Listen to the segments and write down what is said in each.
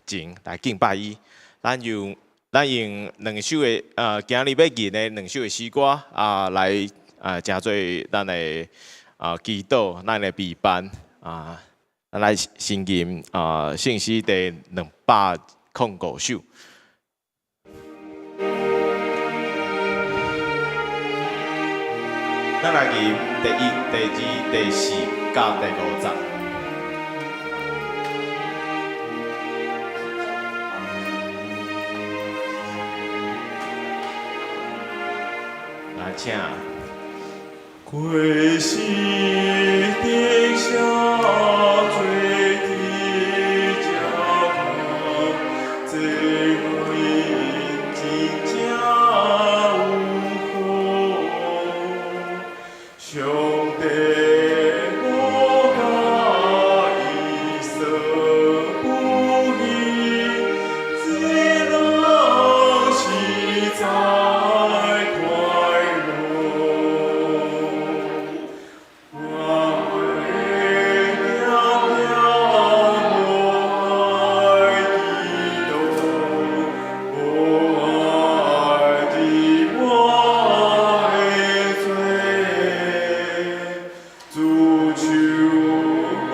前來敬拜伊。咱用兩首的，今日欲吟的兩首的詩歌啊，來啊，成做咱的祈禱，咱的陪伴啊，咱來先吟聖詩第205首。咱來吟第一、第二、第四佮第五節。來，請。過時的下最低價這因真正有好，上帝無甲伊說不義，這人實在快樂。我會定定無愛基督，無愛治我的罪，主求你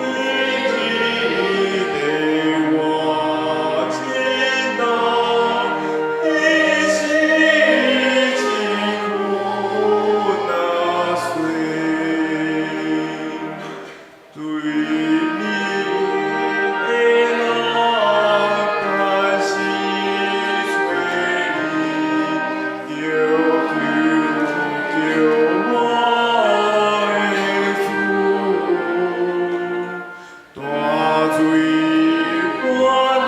記得我真道，彼時真苦難歲，對你的人但是找你，求救救我的主，大水患難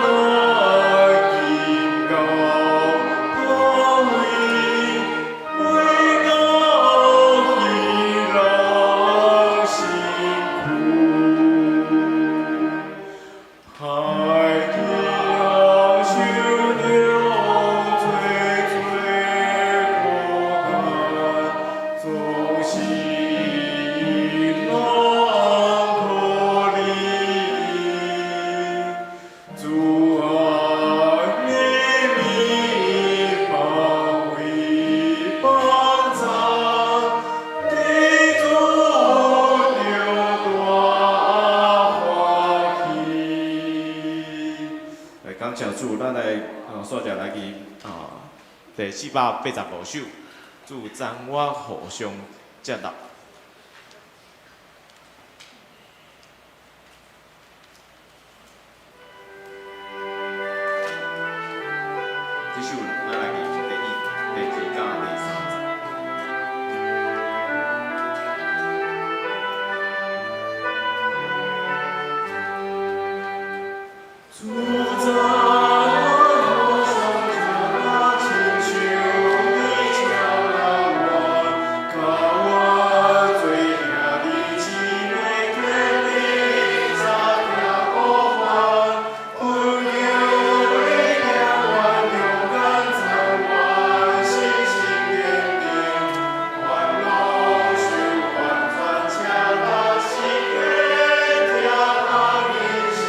經到頭位，袂到彼人辛苦。海洋受着濟濟苦難，總是攏可憐。主啊，你保衛幫助，你主著大歡喜。來感謝主，咱來煞只來吟第485首，主將我互相接納。這首咱來吟第一、第二佮第三節。主將我互相接納，親像你接納我，佮我做兄弟姊妹建立早聽呼喚，溫柔的聽阮中間藏阮信心堅定，願攏受完全赤力是堅聽人生。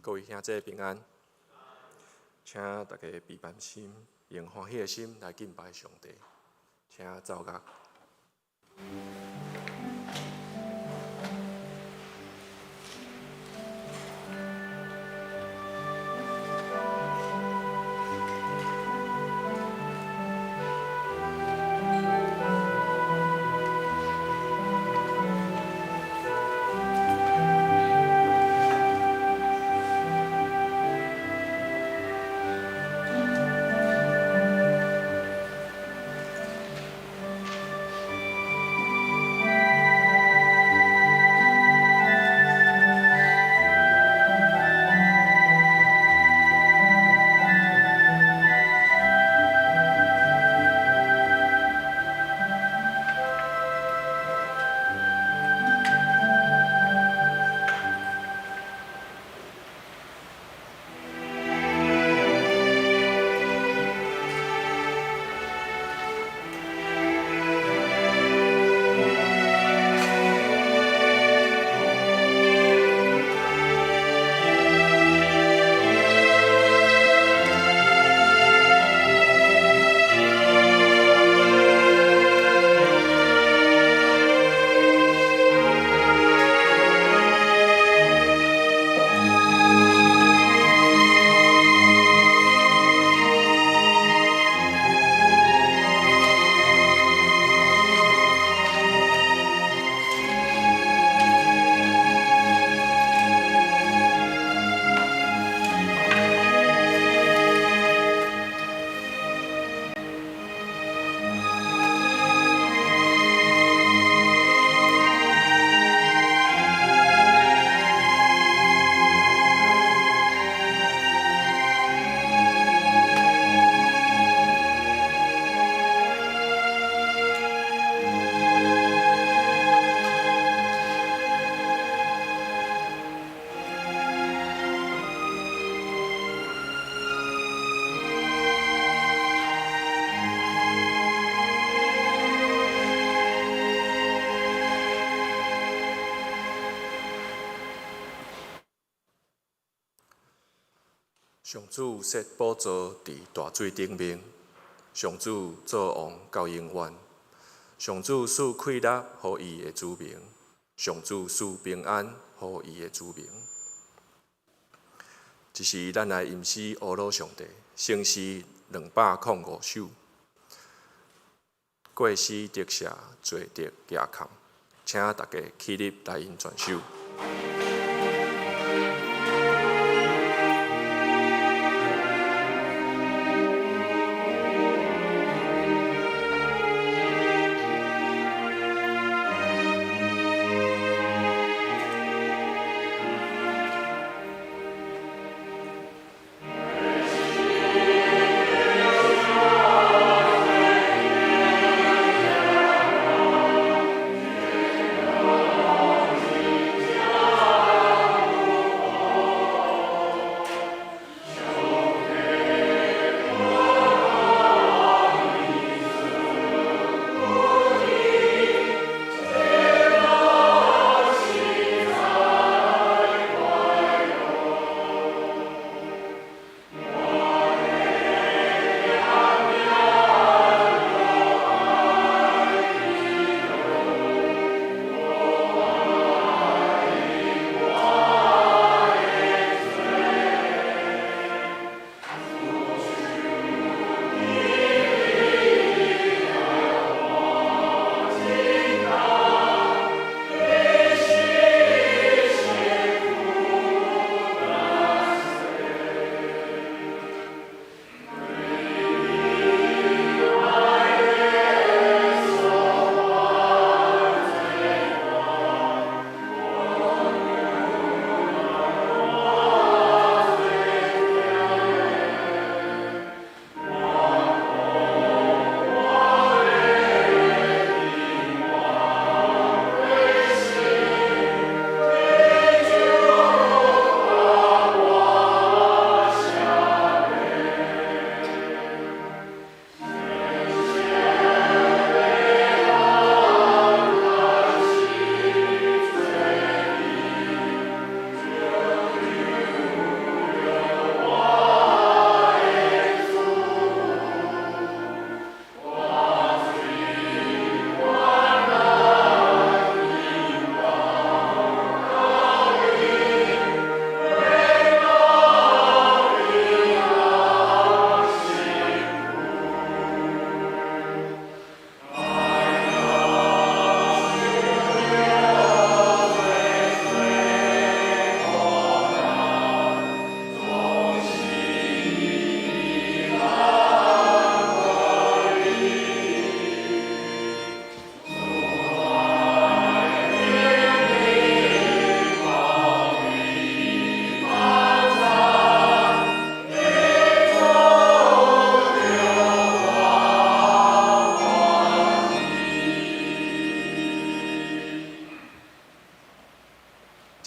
各位兄弟平安，請大家閉班心，用歡喜的心來敬拜上帝，請奏樂。上主設寶座佇大水頂面，上主做王到永遠。上主賜快樂予伊的子民，上主賜平安予伊的子民。這時咱來吟詩阿魯上帝，聖詩205首。過詩得赦，罪得加控，請大家起立來吟全首。 Yeah.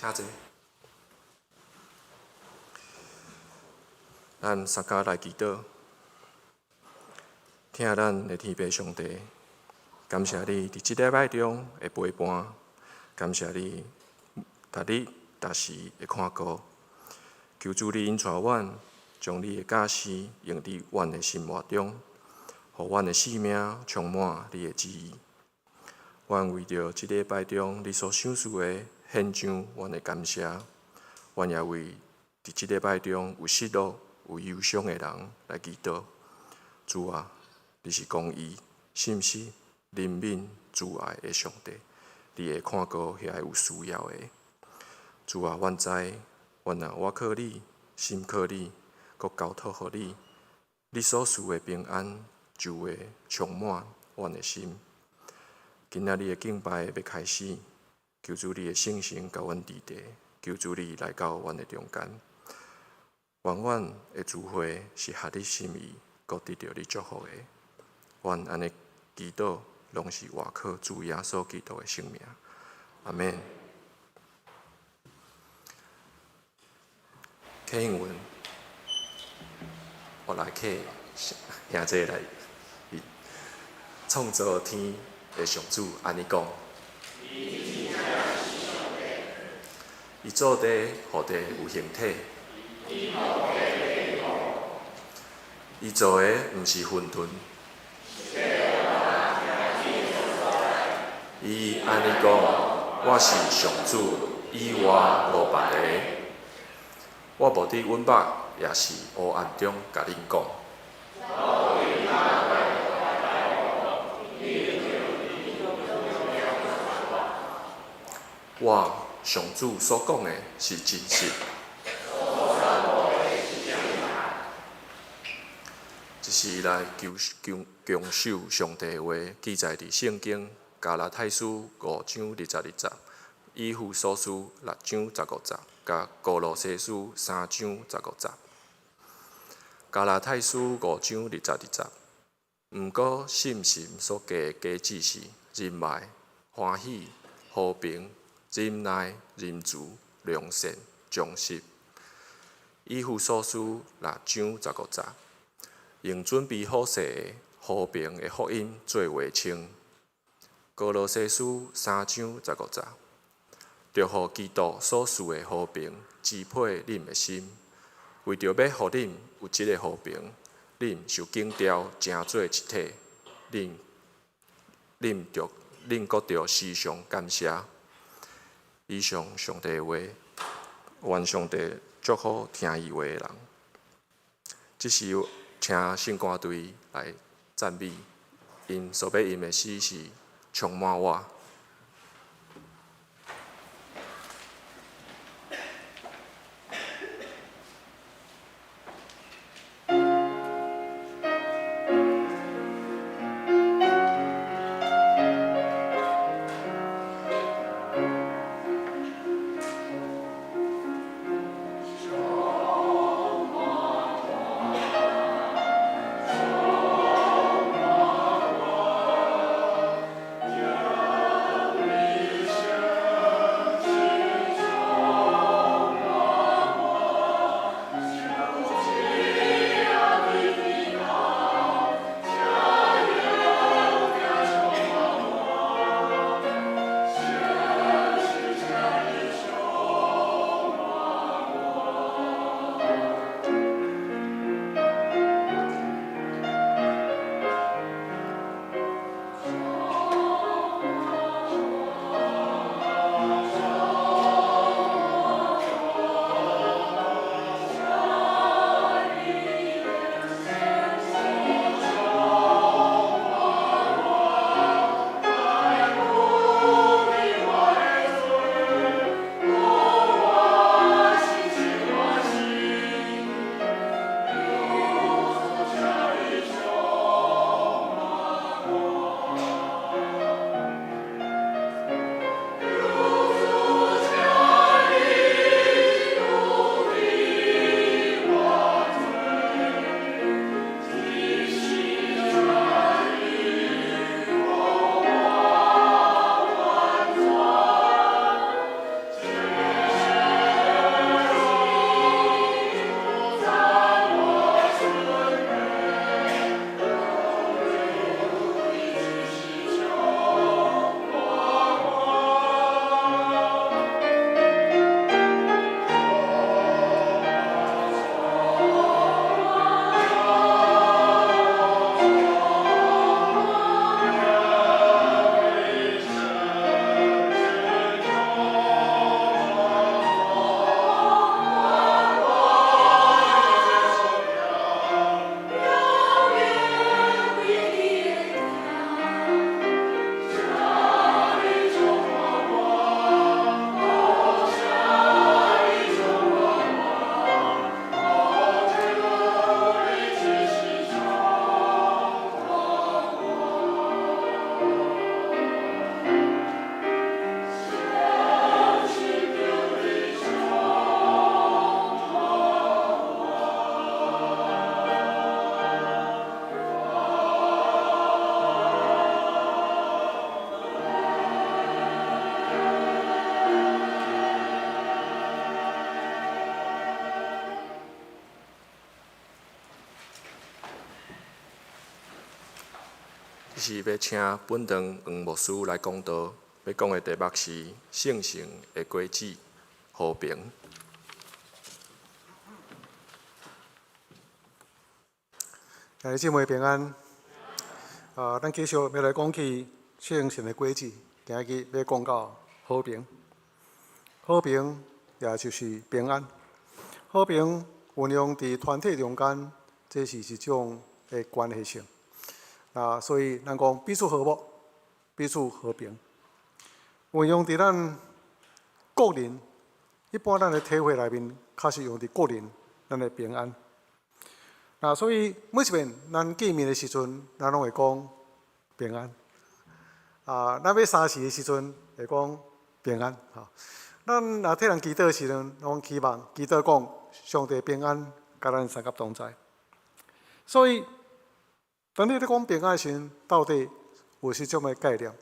請坐。咱三家來祈禱，疼咱的天父上帝，感謝你佇這禮拜中的陪伴，感謝你逐日逐時的看顧，求主你引帶阮，將你的教示用佇阮的生活中，予阮的生命充滿你的旨意。阮為著這禮拜中你所賞賜的，獻上阮的感謝。阮也為佇這禮拜中有失落、有憂傷的人來祈禱。主啊，你是公義、信實、憐憫、慈愛的上帝，你會看顧遐個有需要的。主啊，阮知，阮若倚靠你，心靠你，閣交託予你，你所賜的平安就會充滿阮的心。今仔日的敬拜欲開始，求主你的聖神佮阮佇地，求主你來到阮的中間。願阮的聚會是合你心意，閣得著你祝福的。阮按呢祈禱，攏是倚靠主耶穌基督的聖名。阿們。客英文，我來客兄弟來，創造天的上主按呢講：伊造地，予地有形體。伊造的毋是混沌。伊按呢講：我是上主，以外無別个。我無佇隱密，也是黑暗中共恁講。我上主所講的是真實。這是來求強守上帝的話，記載佇聖經加拉太書5章22節，以弗所書6章15節，佮歌羅西書3章15節。加拉太書5章22節，毋過信心所結的果子是仁愛、歡喜、和平、忍耐、仁慈、良善、忠實。以弗所書6章15節，用準備好勢的和平的福音做外穿。歌羅西書3章15節，著予基督所賜的和平支配恁的心，為著欲予恁有這个和平，恁受揀召成做一體，恁閣著時常感謝。以上上帝的話，願上帝祝福聽伊話的人。這時請聖歌隊來讚美，𪜶所欲吟的詩是充滿我。充滿我。是欲請本堂黃牧師來講道，欲講的題目是聖城的果子和平。兄弟姊妹平安。啊，咱繼續欲來講起聖神的果子，今日欲講到和平。和平也就是平安。和平運用佇團體中間，這是一種的關係性。啊，所以咱講彼此和睦，彼此和平。運用佇咱個人，一般咱的體會內面，較是用佇個人，咱的平安。啊，所以每一遍咱見面的時陣，咱攏會講平安。啊，咱欲相識的時陣會講平安。吼，咱若替人祈禱的時陣，攏期望祈禱講上帝平安，佮咱相佮同在。所以，當你咧講平安的時陣，到底有啥種的概念？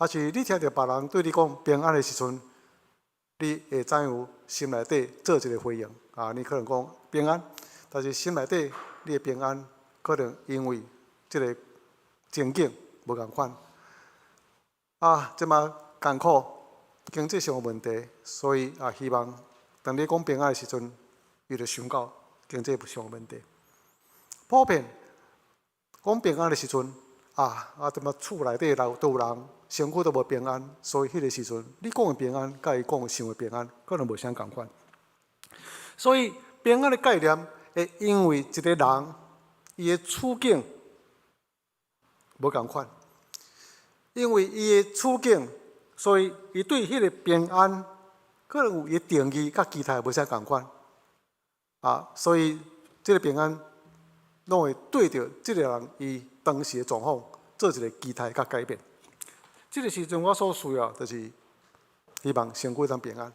抑是你聽著別人對你講平安的時陣，你會怎樣心內底做一個回應？啊，你可能講平安，但是心內底你的平安可能因為這个情景無仝款。啊，這馬艱苦，經濟上有問題，所以也希望當你講平安的時陣，伊就想到經濟上有問題。普遍講平安的時陣，啊啊，這馬厝內底都有人身軀都無平安，所以彼个時陣你講的平安，佮伊講的想的平安，可能無啥仝款。所以平安的概念會因為一個人伊的處境無仝款，因為伊的處境，所以伊對彼个平安可能有伊的定義，佮期待無啥仝款。啊，所以這个平安攏會對著這个人伊當時的狀況做一个期待佮改變。這个時陣我所需要就是希望身軀當平安。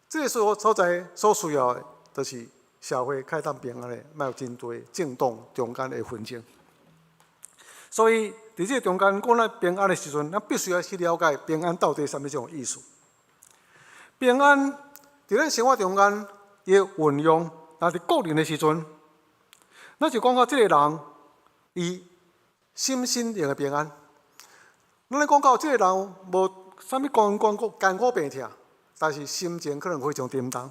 這个所在所需要的，就是社會較會當平安的，莫有真濟政黨中間的紛爭。所以，佇這个中間講咱平安的時陣，咱必須要去了解平安到底啥物種意思。平安佇咱生活中間伊的運用，若佇個人的時陣，咱就講到這个人伊心身靈的平安。咱咧講到這个人無啥物艱艱苦艱苦病痛，但是心情可能非常沉重，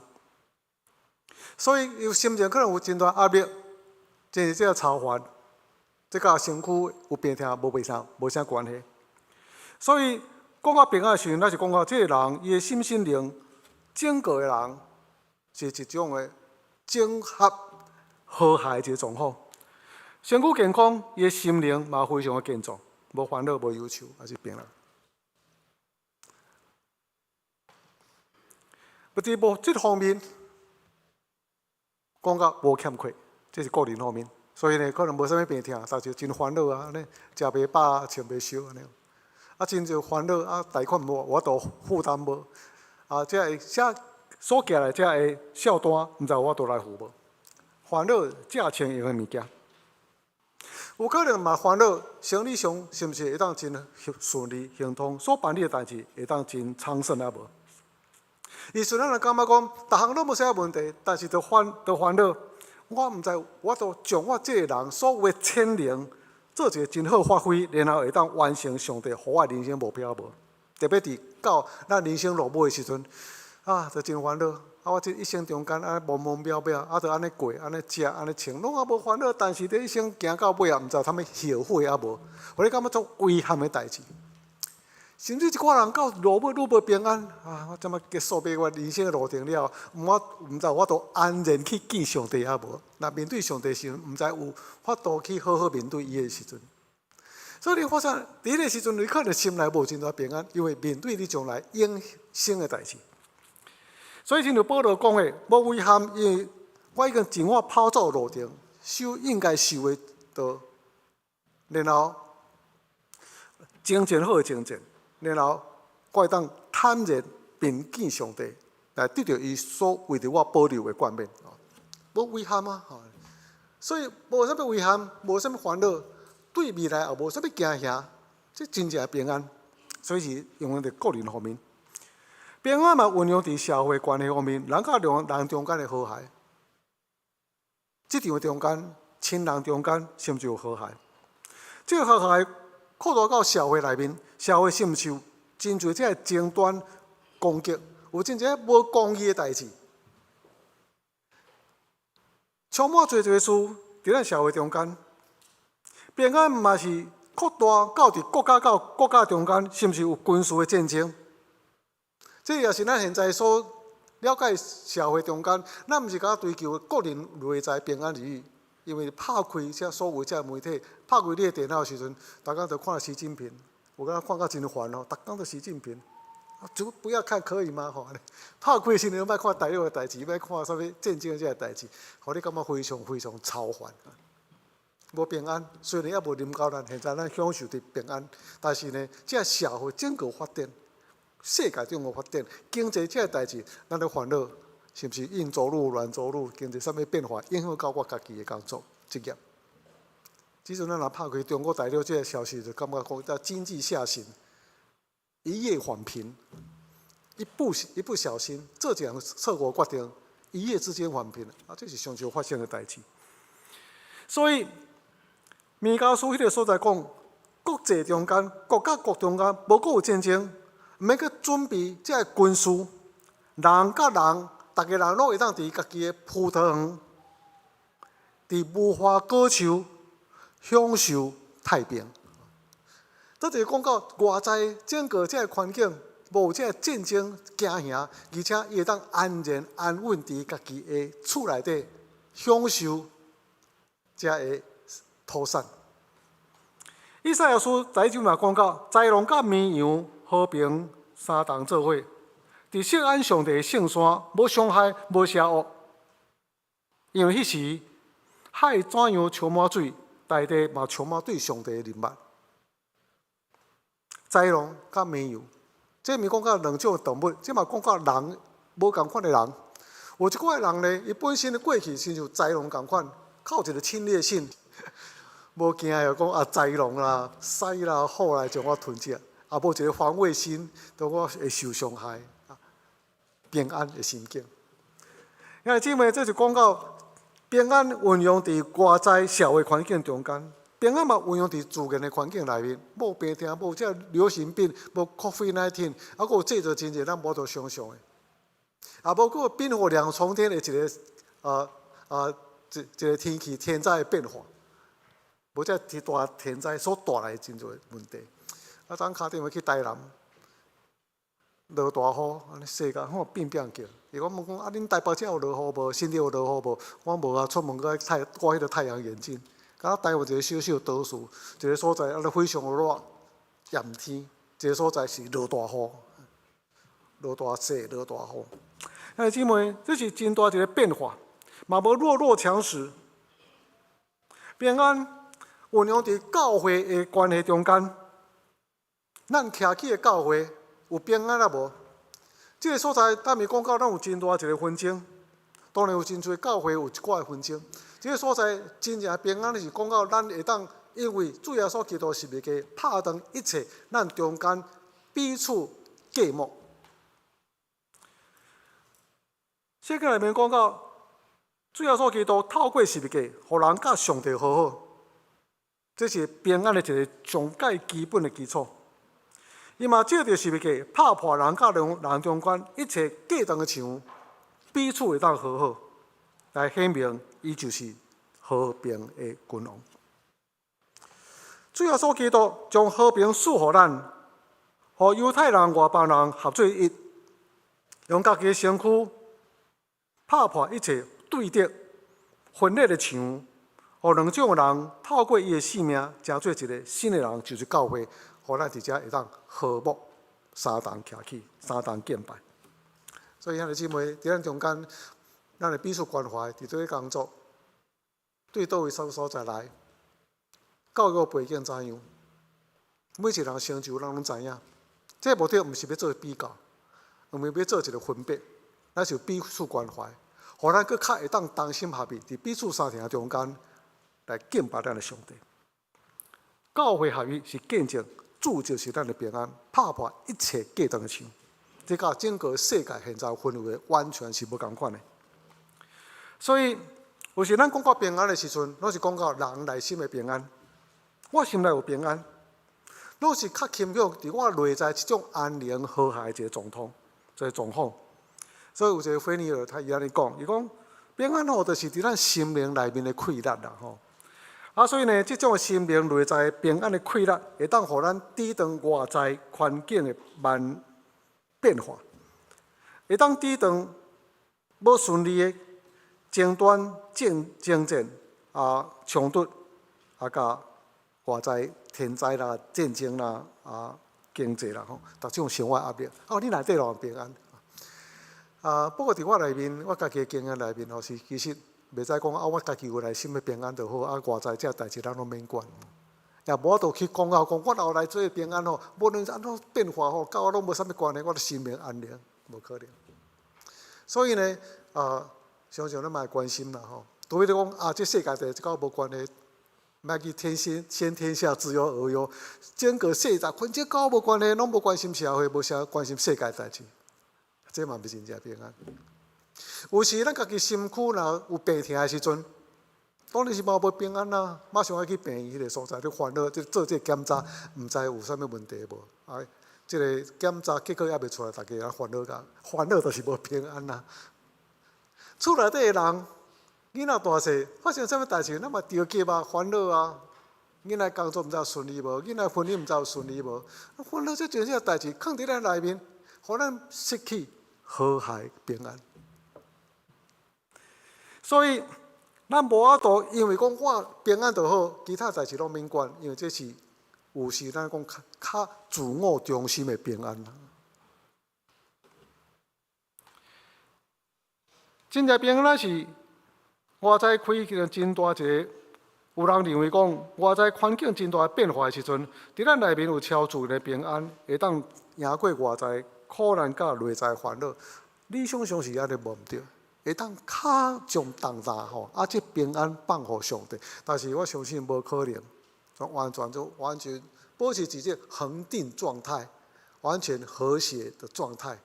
所以伊心情可能有真大壓力，真是這个操煩，這佮身軀有病痛無袂啥無啥關係。所以講到平安的時陣，咱是講到這个人伊的心身靈整個的人是一種的整合和諧的一個狀況。身軀健康，伊的心靈嘛非常的健壯，無煩惱、無憂愁，也是平安。佇無這方面講甲無欠缺，這是個人方面，所以呢，可能無啥物病痛，但是真煩惱啊，按呢食袂飽，穿袂燒按呢，啊，真濟煩惱啊，貸款無法度負擔無，啊，這个寫所寄來這个數單，毋知有法度來付無？煩惱借錢用的物件，有可能嘛煩惱生理上是毋是會當真順利亨通，所辦理的代誌會當真昌順啊無？伊雖然人感覺講，逐項攏無啥問題，但是就煩就煩惱。我毋知，我都將我這个人所有的潛能做一個真好發揮，然後會當完成上帝予我的人生目標無？特別佇到咱人生落尾的時陣，啊，就真煩惱。啊，我這一生中間按呢茫茫渺渺，啊，就按呢過，按呢食，按呢穿，攏也無煩惱。但是佇一生行到尾也毋知有啥物後悔抑無？予你感覺足遺憾的代誌。甚至一寡人到落尾愈無平安啊！我這馬結束欲我人生的路程了，我毋知有法度安然去見上帝抑無？若面對上帝時陣，毋知有法度去好好面對伊的時陣。所以你發現佇彼个時陣，你可能心內無真大平安，因為面對你將來永生的代誌。所以，親像保羅講的，無遺憾，因為我已經盡我跑走路程，受應該受的道，然後征戰好的征戰。然後我會當坦然面見上帝，來得著伊所為著我保留的冠冕。無遺憾啊！所以無啥物遺憾，無啥物煩惱，對未來也無啥物驚嚇，這真正平安。所以是用佇個人方面，平安嘛運用佇社會關係方面，人佮人中間的和諧，職場中間、親人中間，甚至有和諧。這個和諧擴大到社會內面，社會是毋是有真濟這个爭端攻擊，有真濟無公義的代誌，充滿濟濟事佇咱社會中間，平安嘛是擴大到佇國家佮國家中間，是毋是有軍事的戰爭？這也是咱現在所了解社會中間，咱毋是干焦追求個人內在平安而已。因為拍開這所有這媒體，拍開你的電腦的時陣，逐工就看習近平，有感覺看甲真煩哦，逐工都習近平，就不要看可以嗎？吼，拍開的時陣，莫看大陸的代誌，莫看啥物戰爭的這个代誌，予你感覺非常非常操煩。無平安，雖然猶無臨到咱，現在咱享受佇平安，但是呢，這社會整個發展，世界整個發展，經濟這个代誌，咱咧煩惱。是毋是硬著陸、軟著陸，經濟啥物變化，影響到我家己的工作職業。這陣咱若拍開中國大陸這个消息，就感覺講叫經濟下行，一夜返貧，一不小心做一項錯誤決定，一夜之間返貧，啊，這是常常發生的代誌。所以，彌迦書彼个所在講，國際中間、國佮國中間，無閣有戰爭，毋免去準備這个軍事，人佮人。逐个人攏會當佇家己的葡萄園，佇無花果樹享受太平。這就是講到外在整個這個環境無這個戰爭驚嚇，而且伊會當安然安穩佇家己的厝內底享受這个土產。以賽亞書十一章嘛講到，豺狼佮綿羊和平相同做伙。佇錫安上帝的聖山，無傷害，無邪惡。因為彼時海怎樣充滿水，大地嘛充滿對上帝的認捌。豺狼佮綿羊，這毋是講到兩種動物，這嘛講到人無仝款的人。有一寡人呢，伊本身的過去親像豺狼仝款，較有一個侵略性，無驚的講啊豺狼啦、獅啦、虎來將我吞食，也無一個防衛心，當我會受傷害。平安的心境。兄弟姊妹，這就講到平安運用佇外在社會環境中間，平安嘛運用佇自然的環境內面，無病痛，無這流行病，無 COVID-19，啊，閣有製造真濟咱無法度想象的，也無閣冰火兩重天的一個一個天氣天災的變化，無這大天災所帶來的真濟問題。啊，昨昏敲電話去台南。落大雨，按呢洗甲吼變變叫。伊講問講啊，恁台北這有落雨無？新竹有落雨無？我講無啊，出門閣愛掛彼個太陽眼鏡。敢若台灣一個小小島嶼，一個所在按呢非常熱，炎天；一個所在是落大雨，落大雪，落大雨。兄弟姊妹，這是真大一個變化，嘛無弱肉強食。平安運用佇教會的關係中間，咱徛起的教會。有平安啊無？這个所在，等於講到咱有真大一個紛爭，當然有真濟教會有一寡的紛爭。這个所在真正平安是講到咱會當因為主耶穌基督十字架拍斷一切咱中間彼此隔膜。聖經內面講到，主耶穌基督透過十字架，予人佮上帝和好，這是平安的一個上蓋基本的基礎。伊嘛藉著十字架拍破人佮人人中間一切隔斷的牆，彼此會當和好，來顯明伊就是和平的君王。主耶穌基督將和平賜予咱，予猶太人、外邦人合做一，用家己的身軀拍破一切對敵分裂的牆，予兩種人透過伊的性命，成做一個新的人，就是教會。予咱佇遮會當和睦，相同徛起，相同敬拜。所以兄弟姊妹，佇咱中間，咱會彼此關懷，佇做工作，對佗位所所在來，教育背景怎樣，每一個人成就，咱攏知影。這個目的毋是欲做比較，毋是欲做一個分別，咱是彼此關懷，予咱閣較會當同心合意，佇彼此相聽中間來敬拜咱的上帝。教會合一是見證。主就是咱的平安，拍破一切隔斷的牆。這佮整個世界現在氛圍完全是無仝款的。所以，有時咱講到平安的時陣，攏是講到人內心的平安。我心內有平安。攏是較傾向佇我內在這種安寧和諧一個狀況，一個狀況。所以有一個菲尼爾，他伊按呢講，伊講平安吼，就是佇咱心靈內面的氣力啦吼。啊，所以呢，這種心靈內在平安的氣力，會當予咱抵擋外在環境的萬變化，會當抵擋無順利的爭端、爭戰啊、衝突啊，佮外在天災啦、戰爭啦、啊經濟啦吼，逐種生活壓力。哦，你內底就平安。啊，不過佇我內面，我家己的經驗內面吼，是其實袂使講啊，我家己有內心的平安就好，啊外在這代誌咱攏免管。也無法度去講到講，我若有來做平安吼，無論按怎變化吼，佮我攏無啥物關係，我的心靈安寧，無可能。所以呢，啊，常常咱嘛會關心啦吼，除非你講啊，這世界代誌佮我無關係，莫去天先先天下之憂而憂，整個世界反正佮我無關係，攏無關心社會，無啥關心世界代誌，這嘛毋是真正平安。有時咱家己身軀若有病疼的時陣，當然是嘛無平安啦，馬上愛去病院彼個所在咧煩惱，這做這個檢查，毋知有啥物問題無？啊，這個檢查結果猶未出來，大家啊煩惱甲煩惱，就是無平安啦。厝內底的人，囡仔大細發生啥物代誌，咱嘛著急啊，煩惱啊。囡仔工作毋知有順利無？囡仔婚姻毋知有順利無？煩惱這種這代誌，囥佇咱內面，予咱失去和諧平安。所以，咱無法度，因為講我平安就好，其他代誌攏免管，因為這是有時咱講較較自我中心的平安。真正平安是外在開一真大一個，有人認為講外在環境真大變化的時陣，佇咱內面有超自然的平安，會當贏過外在苦難佮內在煩惱。理想上是按呢無毋對。會當較將重擔吼，啊，這平安放予上帝，但是我相信無可能，完全就完全保持佇這恆定狀態，完全和諧的狀態。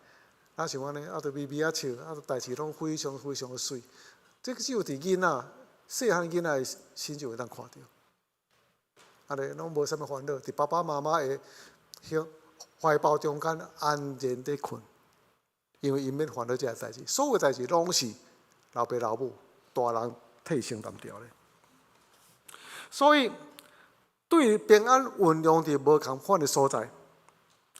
啊，像按呢，啊，就微微仔笑，啊，代誌攏非常非常的媠。這個只有佇囡仔細漢囡仔的身就會當看著，按呢攏無啥物煩惱，佇爸爸媽媽的懷抱中間安然佇睏。因為𪜶免煩惱這個代誌，所有代誌攏是老爸老母大人替承擔著的。所以，對平安運用佇無仝款的所在，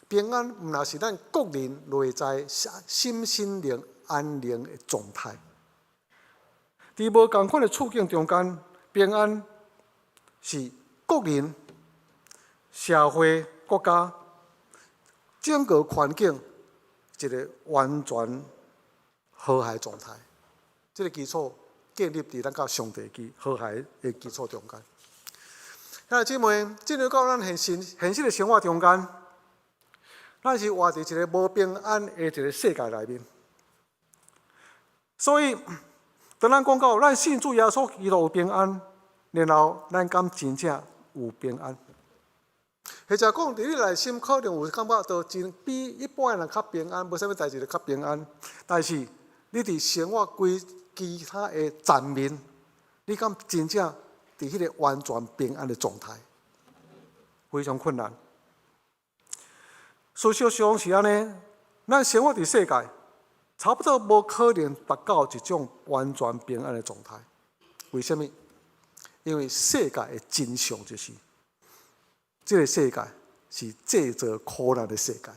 平安毋若是咱個人內在心心靈安寧的狀態。佇無仝款的處境中間，平安是個人、社會、國家整個環境一個完全和諧狀態。這個基礎建立佇咱佮上帝基和諧的基礎中間。兄弟姊妹，進入到咱現實的生活中間，咱是活佇一個無平安的一個世界內面。所以，當咱講到咱信主耶穌基督有平安，然後咱敢真正有平安？或者講，佇你內心可能有感覺到真比一般的人較平安，無啥物代誌就較平安。但是，你佇生活規其他的層面，你敢真正佇彼個完全平安的狀態？非常困難。事實上是按呢，咱生活佇世界，差不多無可能達到一種完全平安的狀態。為啥物？因為世界的真相就是，這個世界是製造苦難的世界。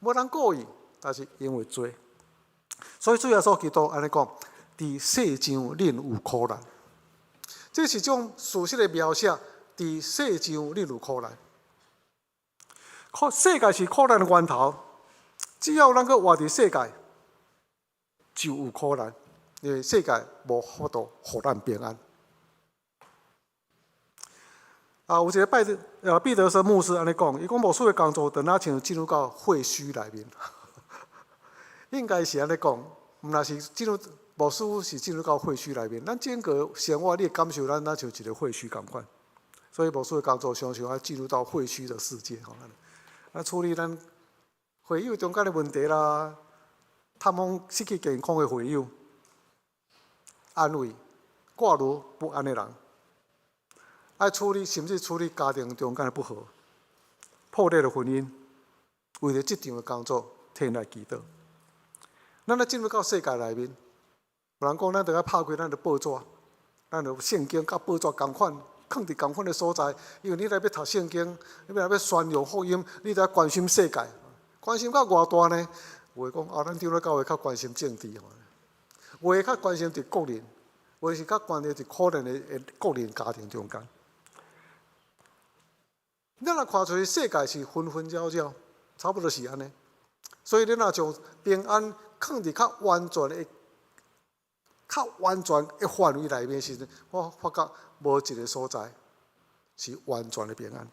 無人故意，但是因為罪，所以主耶穌基督按呢講：佇世上恁有苦難。這是種事實的描寫。佇世上恁有苦難，苦世界是苦難的源頭。只要咱閣活佇世界，就有苦難，因為世界無法度予咱平安。啊，有一個拜彼得森牧師按呢講，伊講牧師的工作，就若像進入到廢墟內面，應該是按呢講，毋若是進入牧師是進入到廢墟內面，咱整個生活你會感受咱若像一個廢墟仝款，所以牧師的工作常常愛進入到廢墟的世界吼，啊處理咱會友中間的問題啦，探訪失去健康的會友，安慰掛慮不安的人。愛處理，甚至處理家庭中間的不和、破裂的婚姻，為著這場的工作，替來祈禱。咱咧進入到世界內面，有人講咱著愛拍開咱的報紙，咱著聖經佮報紙仝款，囥佇仝款的所在。因為你來欲讀聖經，你來欲宣揚福音，你著愛關心世界，關心到偌大呢？有的講啊，咱長老教會較關心政治吼，有的較關心佇個人，有的是較關心佇可能的個人家庭中間。咱若看出去世界是紛紛擾擾，差不多是按呢。所以你若將平安囥佇較完全的、較完全的範圍內面時陣，我發覺無一個所在是完全的平安。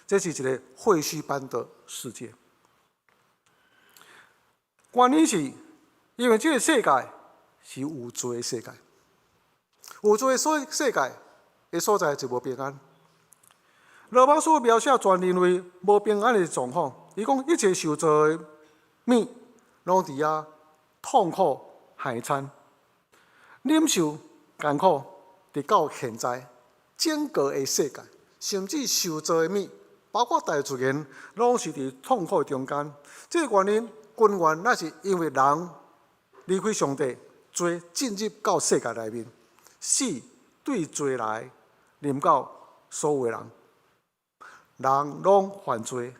這是一個廢墟般的世界。原因是因為這個世界是有罪的世界，有罪的所世界的所在就無平安。羅馬書描寫全人類無平安的狀況，伊講一切受造的物，攏佇遐痛苦寒慘，忍受艱苦，直到現在，整個的世界，甚至受造的物，包括大自然，攏是佇痛苦中間。這個原因根源，乃是因為人離開上帝，罪進入到世界內面，死對罪來臨到所有的人。人攏犯罪，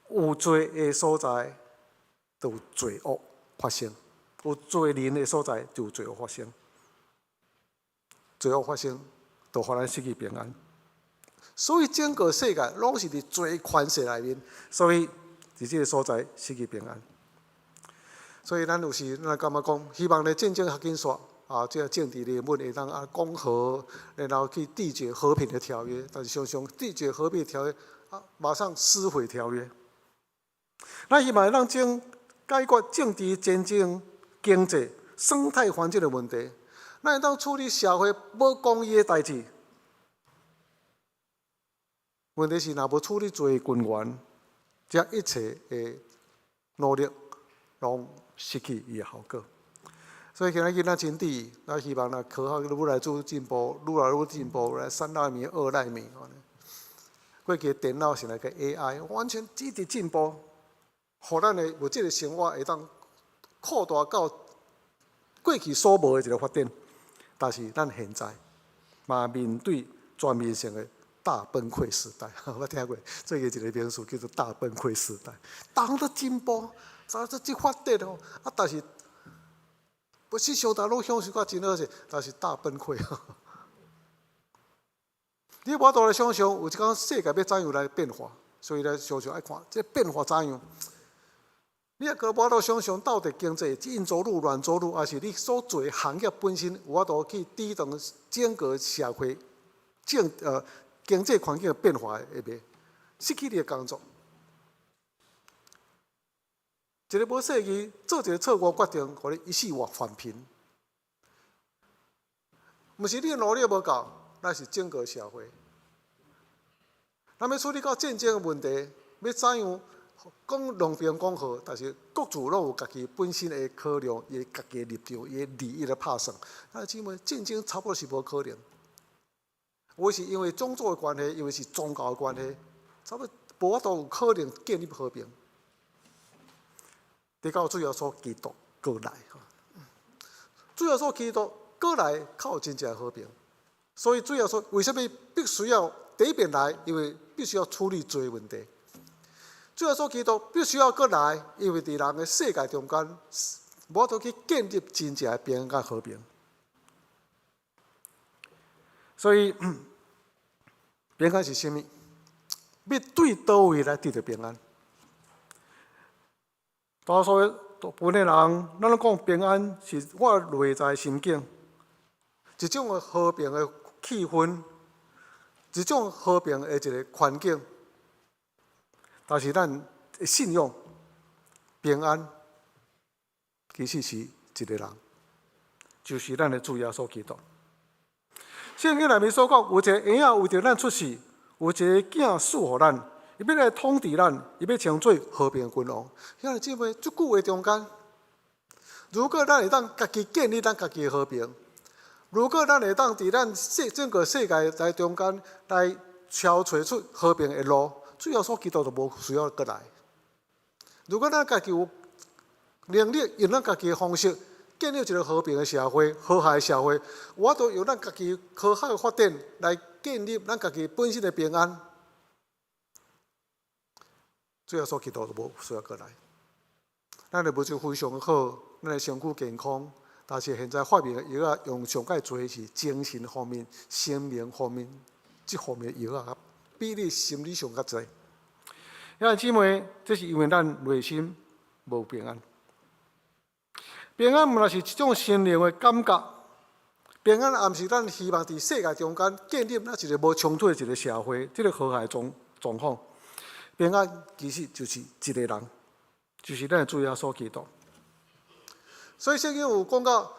有罪的所在，就有罪惡發生；有罪人的所在，就有罪惡發生。罪惡發生，就予咱失去平安。所以整個世界攏是佇罪權勢內面，所以佇這個所在失去平安。所以咱有時咱感覺講，希望咧戰爭較緊煞。啊，這個政治人物會當啊講和，然後去締結和平的條約，但是常常締結和平條約，啊，馬上撕毀條約。咱希望當將解決政治、戰爭、經濟、生態環境的問題，咱會當處理社會無公義的代誌。問題是，若無處理罪根源，這一切的努力攏失去伊的效果。所以今仔日咱真佇，咱希望若科學愈來愈進步，愈來愈進步，來3納米、2納米，過去電腦現在個 AI，完全一直進步，予咱的物質的生活會當擴大到過去所無的一個發展。但是咱現在嘛面對全面性的大崩潰時代，我聽過最近一個名詞叫做大崩潰時代，逐項都進步，啥這這發展哦，啊，但是不是上大攏享受甲真好勢，但是大崩潰。你無法度來想象，有一工世界欲怎樣來變化，所以咧常常愛看這變化怎樣。你抑閣無法度想象，到底經濟硬著陸、軟著陸，抑是你所做的行業本身有法度去抵擋整個社會經濟環境的變化會袂失去你的工作。一個無細意做一個錯誤決定，予你一世活返貧。毋是你的努力無夠，那是整個社會。咱欲處理到戰爭的問題，欲怎樣講兩邊講和，但是各自攏有家己本身的考量，伊家己的立場，伊的利益來拍算。啊，姊妹，戰爭差不多是無可能。有的是因為種族的關係，因為是宗教的關係，差不多無法度有可能建立和平。直到主耶穌基督過來，主耶穌基督過來較有真正的和平。所以主耶穌為啥物必須要第一遍來？因為必須要處理罪問題。主耶穌基督必須要過來，因為佇人的世界中間，無法度去建立真正的平安佮和平。所以平安是啥物？欲對佗位來得著平安？多數大部分的人，咱攏講平安是我內在心境，一種的和平的氣氛，一種和平的一個環境。但是咱的信仰平安，其實是一個人，就是咱的主耶穌基督。聖經內面所講，有一個嬰仔為著咱出世，有一個囝賜予咱，伊欲來統治咱，伊欲稱做和平君王。兄弟姊妹，這句話中間，如果咱會當家己建立咱家己的和平，如果咱會當佇咱世整個世界來中間來敲揣出和平的路，主耶穌基督就無需要閣來。如果咱家己有能力，用咱家己的方式建立一個和平的社會、和諧的社會，有法度用咱家己科學的發展來建立咱家己本身的平安，主耶穌基督就無需要閣來。咱的物質非常好，咱的身軀健康。但是現在發明的藥仔用上蓋濟是精神方面、生命方面這方面的藥仔，比你心理上較濟。兄弟姊妹，這是因為咱內心無平安。平安毋但是一種心靈的感覺，平安也毋是咱希望佇世界中間建立咱一個無衝突的一個社會，這個和諧狀況。平安其實就是一個人，就是咱的主耶穌基督。所以聖經有講到，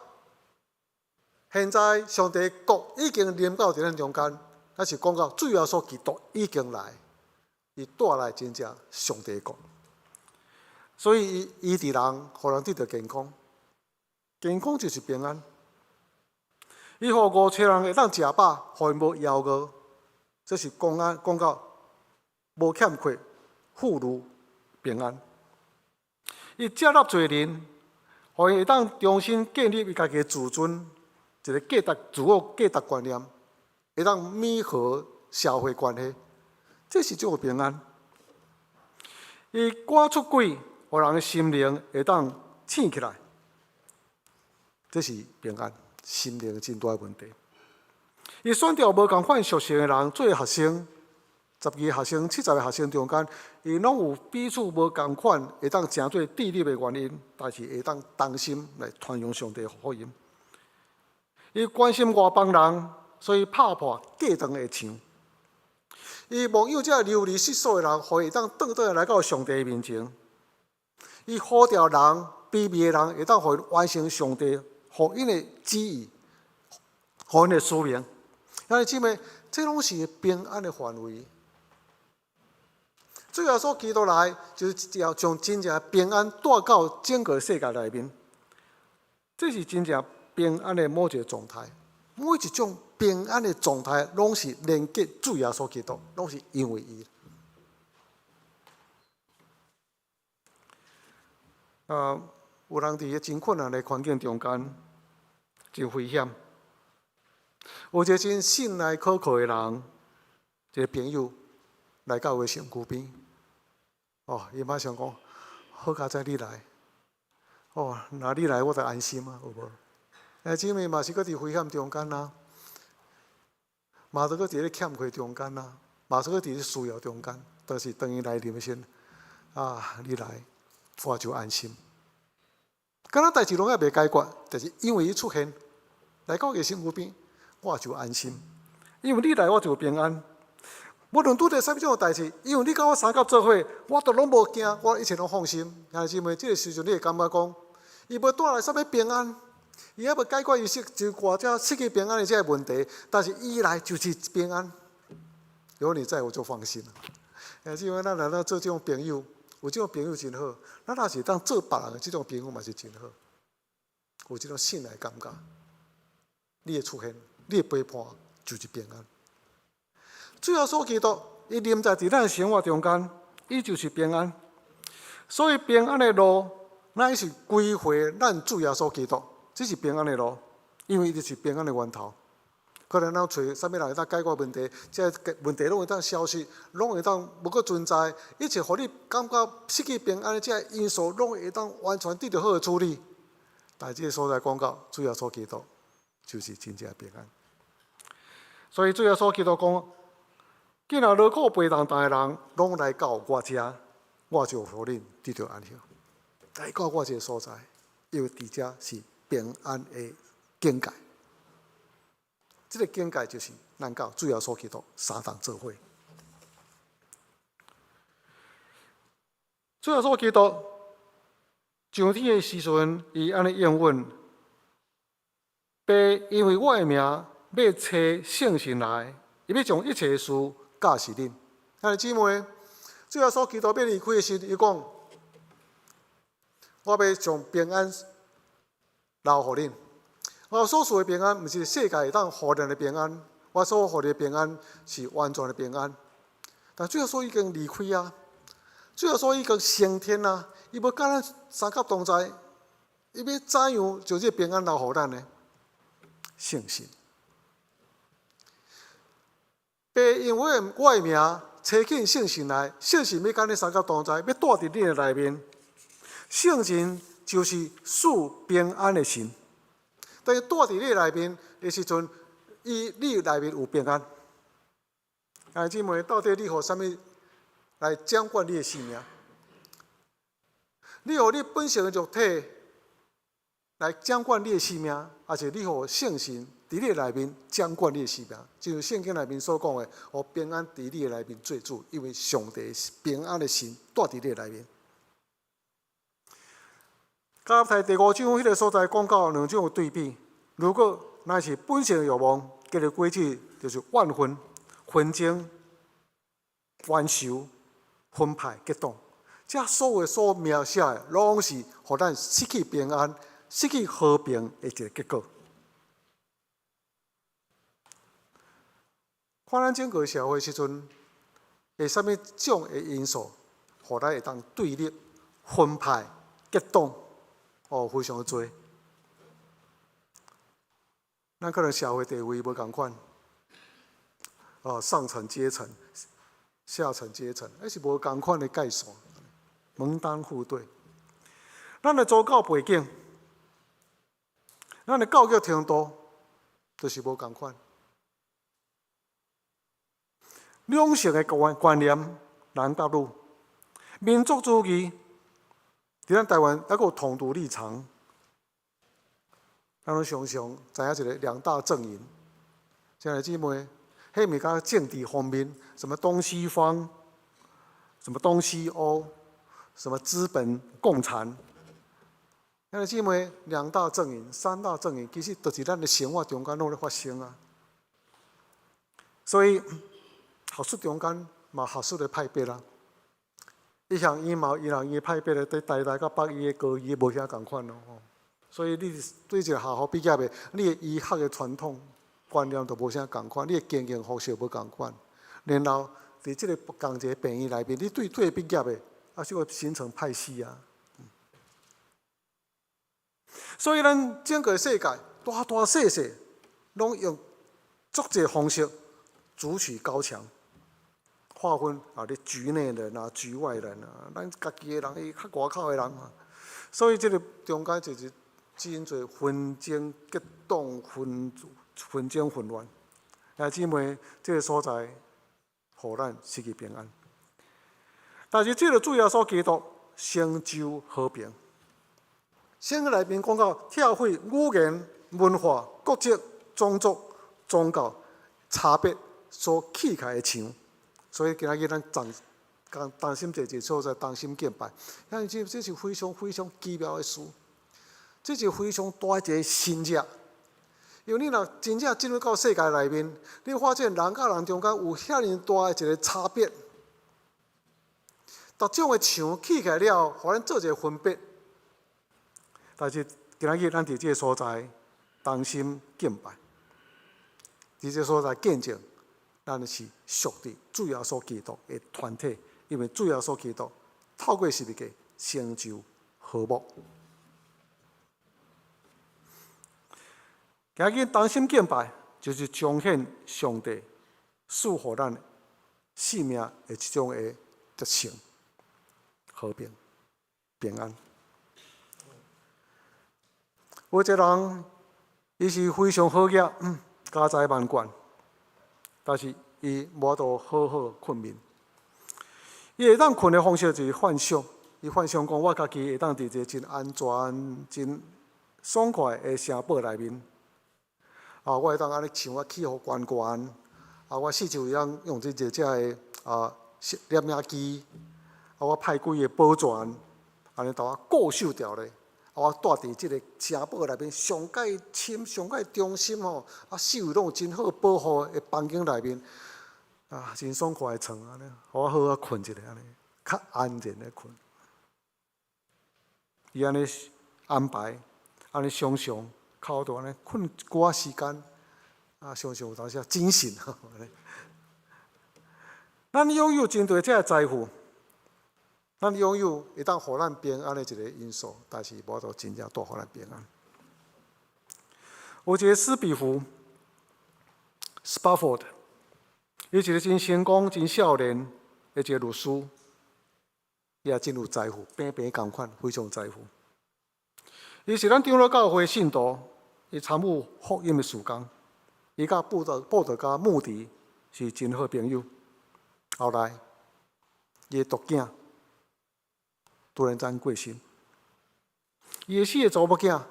現在上帝國已經臨到佇咱中間，那是講到主耶穌基督已經來，伊帶來真正上帝國。所以伊醫治人，予人得著健康，健康就是平安。伊予5000人會當食飽，予𪜶無枵餓，這是講啊講到無欠缺、富裕、平安。伊接納罪人，予伊會當重新建立伊家己的自尊，一個價值、自我價值觀念，會當彌合社會關係，這是種平安。伊趕出鬼，予人的心靈會當醒起來，這是平安。心靈真大的問題。伊選著無仝款屬性的人做學生，12個學生、70個學生中間，伊攏有彼此無仝款，會當成做對立的原因，但是會當同心來傳揚上帝的福音。伊關心外邦人，所以拍破隔斷的牆。伊牧養這流離失所的人，予伊會當轉轉來到上帝面前。伊呼召人，卑微的人，會當予𪜶完成上帝予𪜶的旨意，予𪜶的使命。兄弟姊妹，這攏是平安的範圍。主耶穌基督來，就是要將真正平安帶到整個世界內面。這是真正平安的某一個狀態。每一種平安的狀態，攏是連結主耶穌基督，攏是因為伊。啊，有人佇個真困難的環境中間，真危險。有一個真信賴可靠的人，一個朋友來到我的身軀邊，哦，伊馬上講：好佳哉你來，哦，若你來我就安心啊，有無？欸，姊妹嘛是閣佇危險中間啊，嘛是閣佇咧欠缺中間啊，嘛是閣佇咧需要中間。但是當伊來臨的時，啊，你來，我就安心。敢若代誌攏猶未解決，但是因為伊出現來到我身軀邊，我就安心。因為你來，我就平安。無論拄著啥物種代誌，因為你佮我相佮做伙，我都攏無驚，我一切攏放心。兄弟姊妹，這個時陣你會感覺講，伊無帶來啥物平安，伊猶未解決伊失就偌濟失去平安的這個問題，但是伊來就是平安。有你在，我就放心了。兄弟姊妹，咱來咱做這種朋友，有這種朋友真好。咱若是當做別人的這種朋友嘛是真好，有這種信賴感覺。你的出現，你的陪伴，就是平安。主耶穌基督，伊臨在佇咱的生活中間，伊就是平安。所以平安的路，乃是歸回咱主耶穌基督，這是平安的路，因為伊就是平安的源頭。可能咱揣啥物人會當解決問題，這個問題攏會當消失，攏會當無閣存在，一切予你感覺失去平安的這個因素，攏會當完全得著好的處理。但這個所在講到主耶穌基督，就是真正平安。所以主耶穌基督講：既然勞苦背重擔的人，攏來到我遮，我就予恁得著安息。來到我這個所在，因為佇遮是平安的境界。這個境界就是咱佮主耶穌基督相同做伙。主耶穌基督上天的時陣，伊按呢應允，爸因為我的名欲差聖神來，伊欲將一切事教示恁。兄弟姊妹，主耶穌基督欲離開的時，伊講：我欲將平安留予恁。我所賜的平安，毋是世界會當予人的平安。我所予你的平安是完全的平安。但主耶穌已經離開啊，主耶穌已經升天啊，伊無佮咱相佮同在，伊欲怎樣將這個平安留予咱呢？聖神。父因為我的名，差遣聖神來，聖神欲佮你相佮同在，欲住佇恁的內面。聖神就是賜平安的神，當伊住佇你內面的時陣，伊你內面有平安。兄弟姊妹，到底你予啥物來掌管你的生命？你予你本性的肉體來掌管你的生命，抑是你予聖神佇你內面掌管你的生命？就像聖經內面所講的，予平安佇你的內面做主，因為上帝平安的神住佇你的內面。加拉太第五章彼个所在講到兩種對比。如果若是本性的慾望，結的果子就是怨恨、紛爭、冤仇、分派、結黨。這所有所描寫的，攏是予咱失去平安、失去和平的一個結果。看咱整個社會時陣，會啥物種的因素，予咱會當對立、分派、結黨？哦，非常濟。咱可能社會地位無仝款，哦，上層階層、下層階層，彼是無仝款的界線，門當戶對。咱的宗教背景，咱的教育程度，就是無仝款。兩性的觀觀念，男佮女，民族主義。佇咱台灣猶閣有統獨立場，咱攏常常知影一个兩大陣營。兄弟姊妹，彼毋是講政治方面，什麼東西方，什麼東西歐，什麼資本共產。兄弟姊妹，兩大陣營、三大陣營，其實都是咱的生活中間攏咧發生啊。所以學術中間嘛，學術的派別啦。伊向伊嘛，伊人伊派別的，佇台大佮北醫的高醫無啥仝款咯吼。所以你對一个學校畢業的，你的醫學的傳統觀念就無啥仝款，你的經營方式無仝款。然後佇這个仝一个病院內面，你對對畢業的，啊，就會形成派系啊。所以咱整個世界大大細細，攏用足濟方式築起高牆。劃分啊，你局內人啊，局外人啊，咱家己的人，伊較外口的人啊，所以這个中間就是真濟紛爭、結黨、紛紛爭、混亂。兄姊妹，這个所在，予咱失去平安。但是這个主耶穌基督成就和平。聖經內面講到，拆毀語言、文化、國籍、種族、宗教差別所起起來的牆。所以今仔日咱同同心坐一所在，同心敬拜。因為這這是非常非常奇妙的事，這是非常大一个神蹟。因為你若真正進入到世界內面，你發現人佮人中間有遐爾大的一个差別。逐種的牆起起來了後，予咱做一个分別。但是今仔日咱佇這个所在，同心敬拜，佇這个所在見證。咱是屬佇主耶穌基督的團體，因為主耶穌基督透過十字架成就和睦。今日同心敬拜，就是彰顯上帝賜予咱生命的這種的特性，和平、平安。有一个人，伊是非常好額，家財萬貫。但是伊無法度好好睏眠，伊會當睏的方式就是幻想，伊幻想講我家己會當佇一个真安全、真爽快的城堡內面，啊，我會當按呢牆啊起予懸懸，啊，我四周會當用這個這个啊攝影機，啊，我派幾个保全，按呢共我固守牢咧。我蹛佇這个城堡內面上蓋深、上蓋中心吼，啊，四圍攏有真好保護的環境內面，啊，真爽快的床按呢，予我好好睏一下按呢，較安然的睏。伊按呢安排，按呢想象，哭著按呢，睏一寡時間，啊，常常有當時啊精神。咱擁有真濟這个財富，咱擁有會當予咱平安的一个因素，但是無法度真正帶予咱平安。有一个史比夫（Spafford），伊一个真成功、真少年的一个律師，伊也真有財富，平平仝款，非常有財富。伊是咱長老教會信徒，伊參與福音的事工，伊佮布道家穆迪是真好朋友。後來，伊的獨囝突然間過身，伊的四个查某囝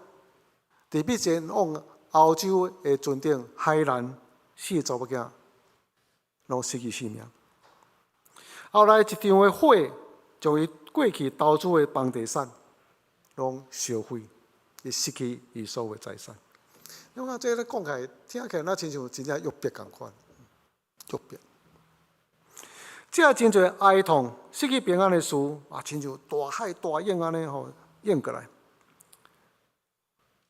佇欲前往歐洲的船頂海難，四个查某囝攏失去性命。後來一場的火將伊過去投資的房地產攏燒毀，伊失去伊所有財產。你看這个講起來，聽起來若親像真正約伯仝款，約伯。這真濟哀痛、失去平安的事，啊，親像大海大湧按呢吼湧過來。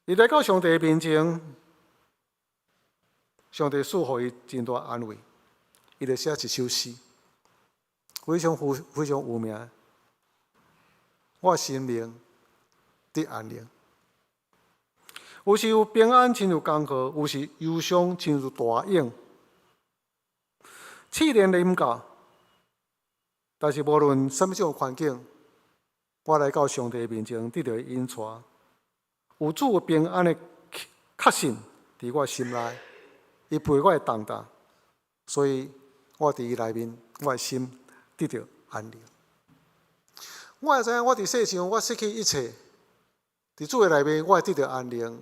伊來到上帝面前，上帝賜予伊真大安慰。伊就寫一首詩，非常非常有名。我心靈得安寧，有時有平安親像江河，有時憂傷親像大湧。試煉臨到，但是無論啥物種環境，我來到上帝面前，得著伊引帶，有主平安的確信佇我心內，伊陪我的重擔，所以我佇伊內面，我的心得著安寧。我會知影，我佇世上我失去一切，佇主的內面，我會得著安寧，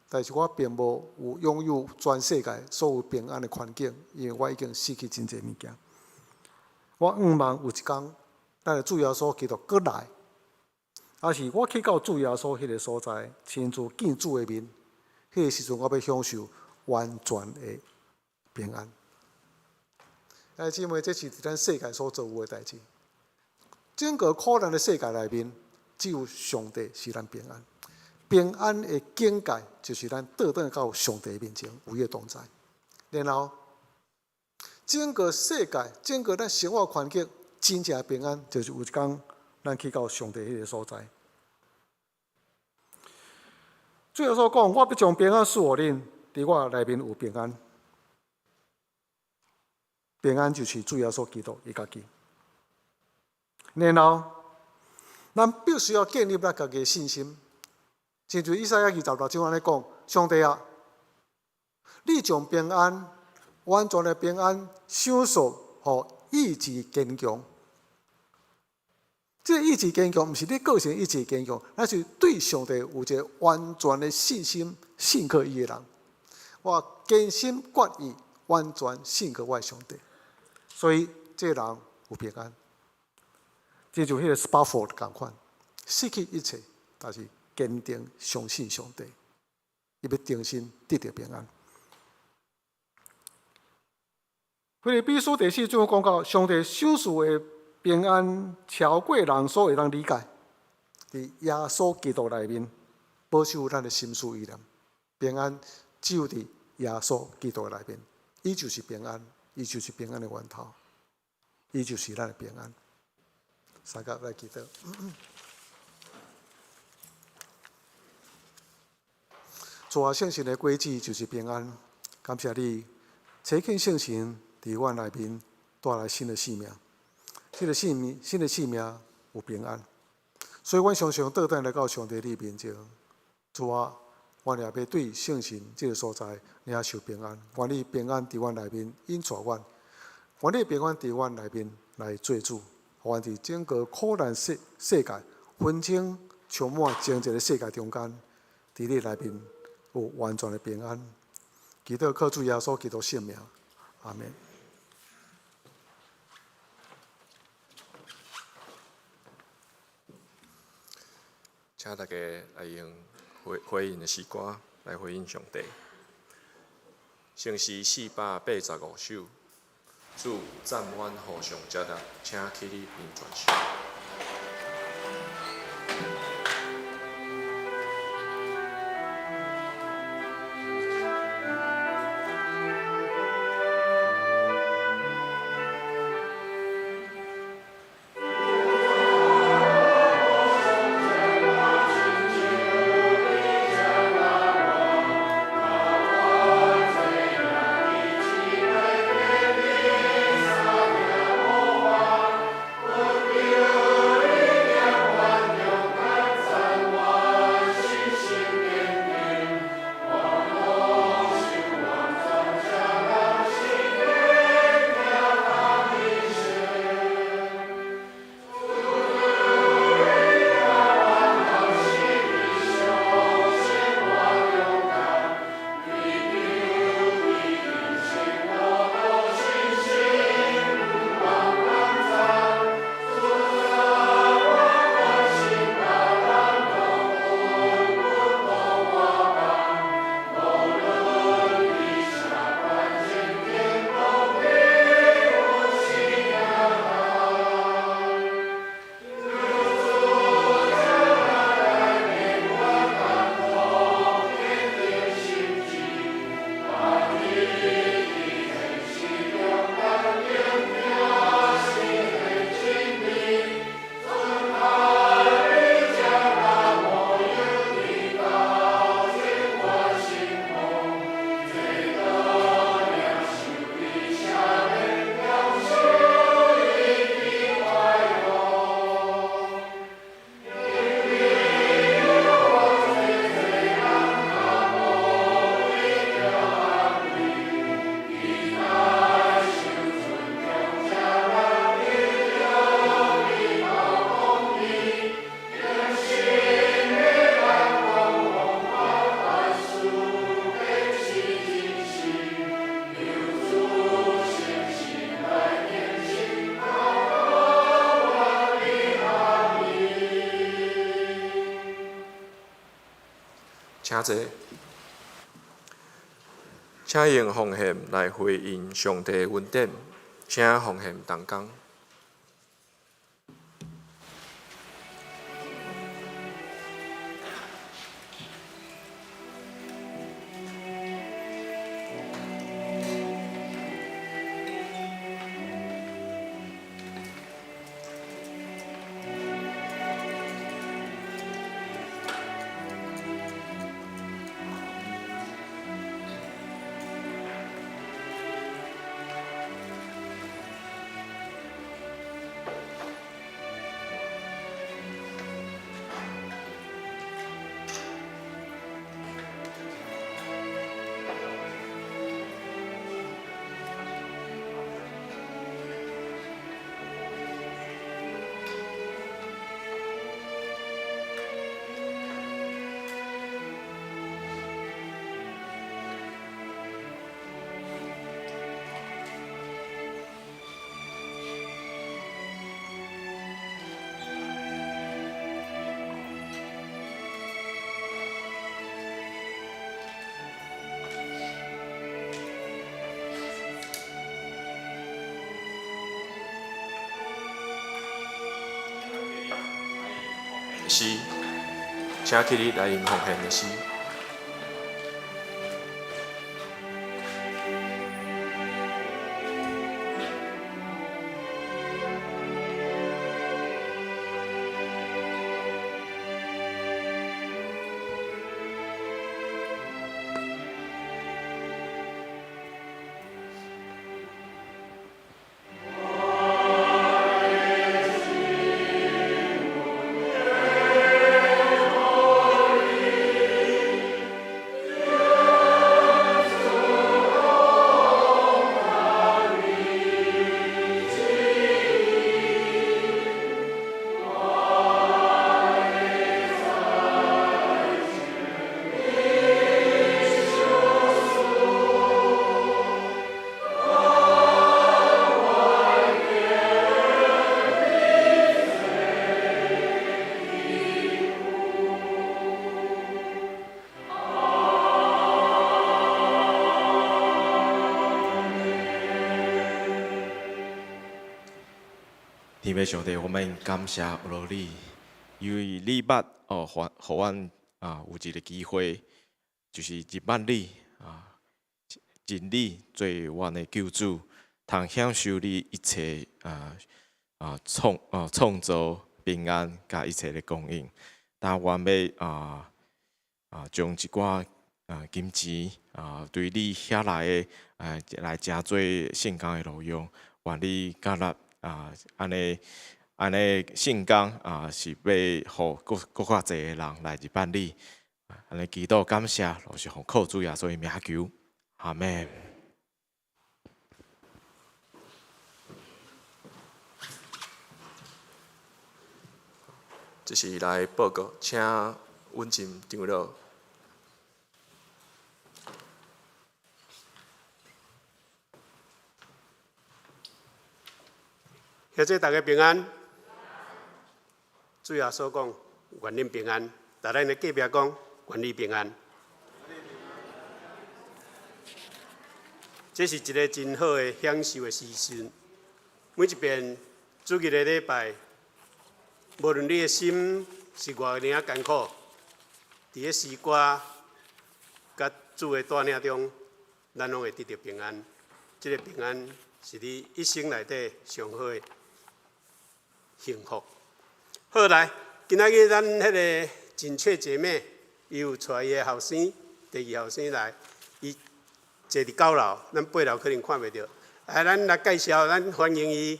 但是我並無有擁有全世界所有平安的環境，因為我已經失去真濟物件。我向望有一工，咱的主耶穌基督閣來，抑是我去到主耶穌彼个所在，親自見主的面，彼个時陣我欲享受完全的平安。兄弟姊妹，這是佇咱世界所做有的代誌。整個苦難的世界內面，只有上帝是咱平安。平安的境界，就是咱倒轉到上帝面前，有伊的同在。然後，整個世界，整個咱生活環境，真正平安，就是有一工咱去到上帝彼个所在。主耶穌講：我欲將平安賜予恁，佇我內面有平安。平安就是主耶穌基督伊家己。然後，咱必須要建立咱家己的信心。親像以賽亞26章按呢講：上帝啊，你將平安、完全的平安賞賜予意志堅強。這個意志堅強，毋是你個性意志堅強，乃是對上帝有一個完全的信心，信靠伊的人。我堅心決意，完全信靠我的上帝，所以這個人有平安。這就彼个 Spafford 仝款，失去一切，但是堅定相信上帝，伊欲重新得著平安。腓立比書第四章講到，上帝賞賜的平安超過人所會當理解，佇耶穌基督內面保守咱的心思意念，平安只有佇耶穌基督內面，伊就是平安，伊就是平安的源頭，伊就是咱的平安。三個來祈禱。主啊，聖神的果子就是平安。感謝你，差遣聖神佇阮內面帶來新的生命。這個生命，新的生命有平安。所以，阮常常倒轉來到上帝你面前。主啊，阮也欲對聖神這個所在領受平安。願你平安佇阮內面引帶阮，願你平安佇阮內面來做主。予阮佇整個苦難世界紛爭充滿爭戰的世界中間，佇你內面有完全的平安。祈禱靠主耶穌基督聖名，阿們。請大家來用回應的詩歌來回應上帝。聖詩485首。主讚阮予上接納，請起立念全首。請坐。請用奉獻來回應上帝的恩典，請奉獻同工。詩，請起立來用奉獻的詩。天父上帝，我們感謝有你，因為你捌哦，予阮啊有一个機會，就是認捌你啊，認你做阮的救主，通享受你一切啊創造平安佮一切的供應。但阮欲啊將一寡金錢啊對你遐來的來成做聖工的路用，願你佮納。啊，按呢按呢，聖工啊，是欲予閣較濟的人來認捌你。按呢祈禱感謝，攏是奉靠主耶穌的名求，阿們。這是來報告，請穩進長老。兄弟，大家平安。主耶穌講：願恁平安。來，咱的隔壁講：願你平安。這是一个真好的享受的時辰。每一遍主日的禮拜，無論你的心是偌爾仔艱苦，佇咧詩歌佮主的帶領中，咱攏會得著平安。這个平安是你一生內底上好的幸福。好，來，今仔日咱彼个真翠姐妹，伊有帶伊的後生，第二後生來，伊坐佇九樓，咱八樓可能看袂著。來，咱來介紹，咱歡迎伊，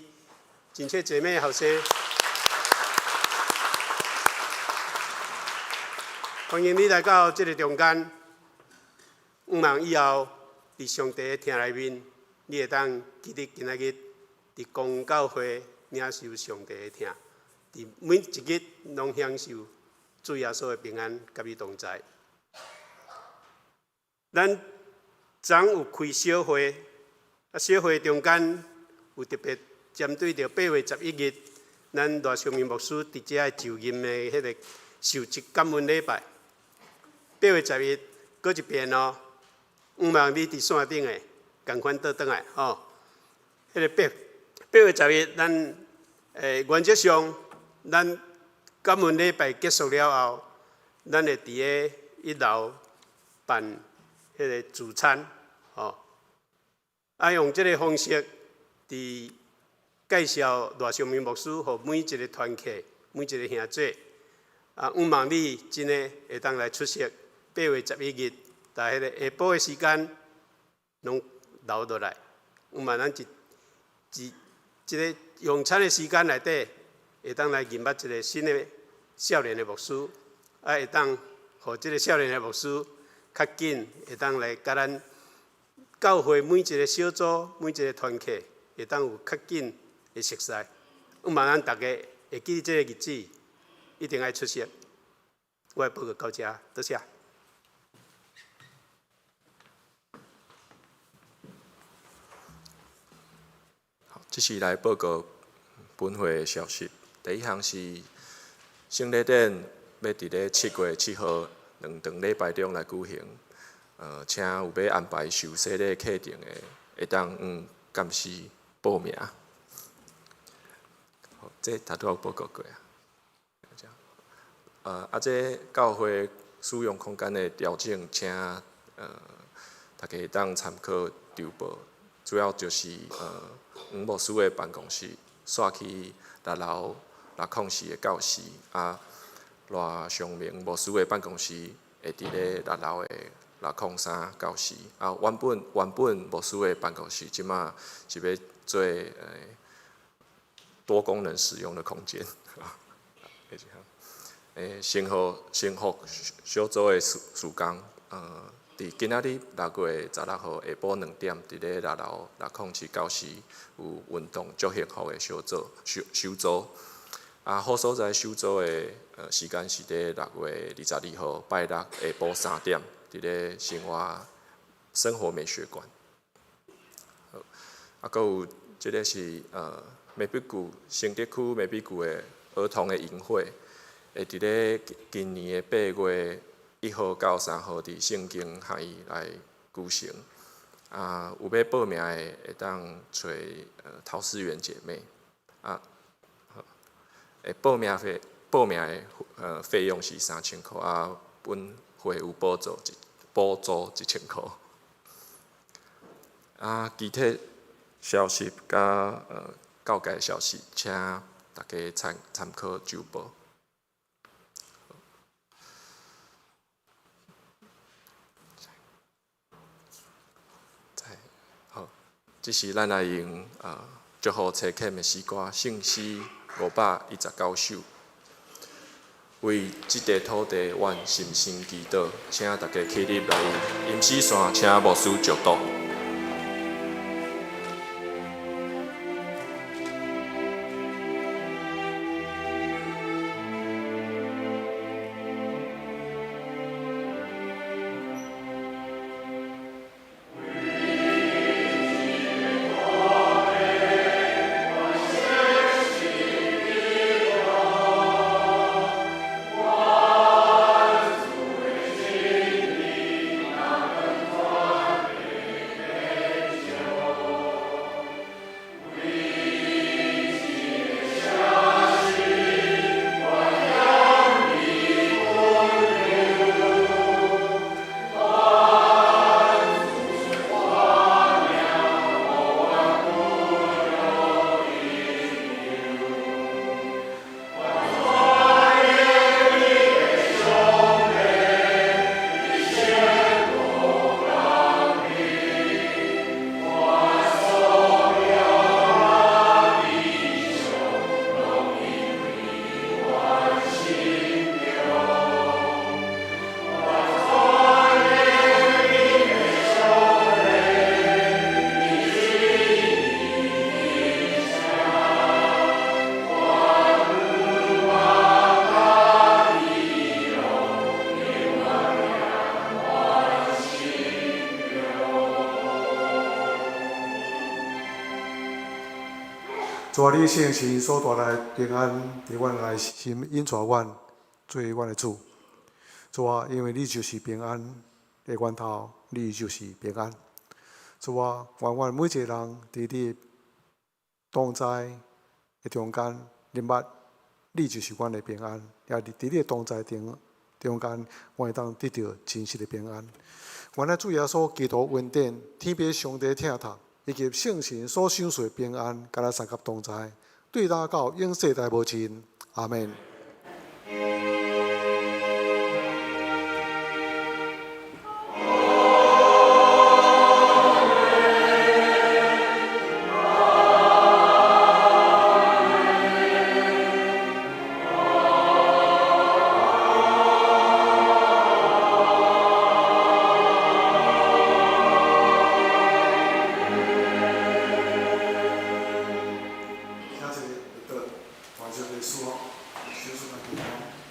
真翠姐妹後生。歡迎你來到這个中間。向望以後，佇上帝的疼內面，你會當記得今仔日佇公教會領受上帝的疼，佇每一日攏享受主耶穌的平安，佮你同在。咱昨有開小會，啊，小會中間有特別針對著8月11日，咱賴尚明牧師佇遮就任的彼个受職感恩禮拜。八8月11，閣一遍哦。向望你佇線頂的，仝款倒轉來吼。彼个8月11，咱原則上，咱感恩禮拜結束了後，咱會佇咧一樓辦彼个聚餐，吼。啊，用這个方式，佇介紹賴尚明牧師，予每一个團契、每一个兄姐。啊，向望你真的會當來出席8月11日，佇彼个下晡的時間，攏留落來。向望咱一一這个用餐的時間內底，會當來認捌一个新的少年的牧師，啊，會當予這个少年的牧師較緊，會當來佮咱教會每一个小組、每一个團契，會當有較緊的熟似。向望咱逐家會記這个日子，一定愛出席。我的報告到這，多謝。好，這是來報告本會的消息。第一項是聖禮典欲佇咧7月7號兩場禮拜中來舉行。請有欲安排受洗禮課程的，會當按時報名。好，這頭拄仔有報告過啊。啊，這教會使用空間的調整，請大家會當參考週報。主要就是黃牧師的辦公室徙去六樓604的教室，啊，賴尚明牧師的辦公室會佇咧六樓的603教室。啊，原本牧師的辦公室這馬是欲做多功能使用的空間。幸福小組的事工，佇今仔日6月16號下晡2點，佇咧六樓607教室有運動足幸福的小組小組。啊，好所在小組的時間是佇6月22號拜六下晡3點，佇咧生活美學館。好，啊，閣有這个是美比谷承德區美比谷的兒童的營會，會佇咧今年的8月1號到3號，佇聖經學院來舉行。啊，有欲報名的，會當揣陶思源姐妹。啊，報名的費用是3000箍，啊，本會有補助1000箍。啊，其他消息佮教界消息，請大家參考週報。好，這是咱來用祝福差遣的詩歌，聖詩519首。為這塊土地，願心心祈禱，請大家起立來吟詩線，請牧師祝禱。主啊，你聖神所帶來平安，佇阮內心引帶阮做阮的主。主啊，因為你就是平安的源頭，你就是平安。主啊，願阮每一個人佇你同在的中間，認捌你就是阮的平安，也佇你的同在中間，阮會當得著真實的平安。願咱主耶穌基督恩典、天父上帝疼疼，以及聖神所賞賜的平安，佮咱三佮同在，對今到永世代無盡。阿門。請這個的禱，願上帝賜福，小數咱平安。